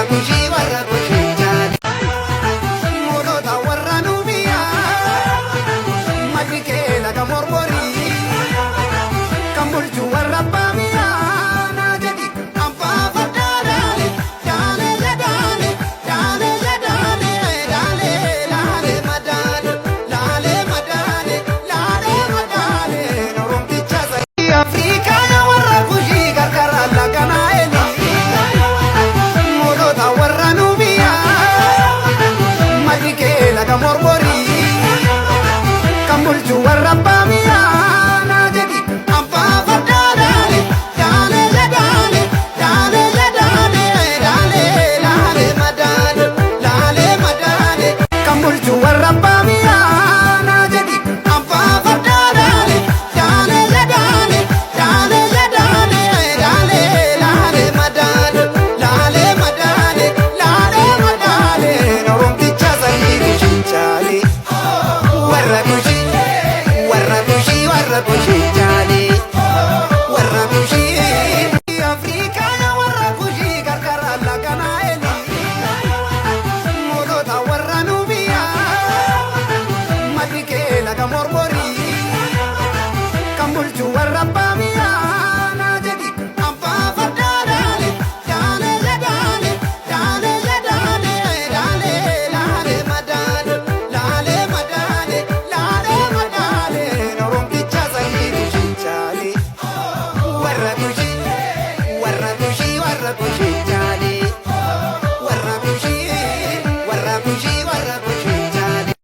Kushii, warra Kushii jaale. Moolota warra Nubiyaa, maddi kee laga Mormorii, kan bulchu warra Baamiyaa naa jedhi abbaa fardaa daale daale daale daale daale daale laale madaale laale madaale laale madaale Oromticha sanyii. Afrikaa warra Kushii qarqara laga Naayilii, moolota warra Nubiyaa, maddi kee laga Mormorii, kan bulchu warra Baamiyaa naa jedhi abbaa fardaa daale daale daale daale daale daale laale madaale laale madaale, kan bulchu warra Baamiyaa naa jedhi abbaa fardaa daale daale daale daale daale daale laale madaale laale madaale laale madaale Oromticha sanyii Kushii jaale. Warra Kushii, warra Kushii, warra Kushii.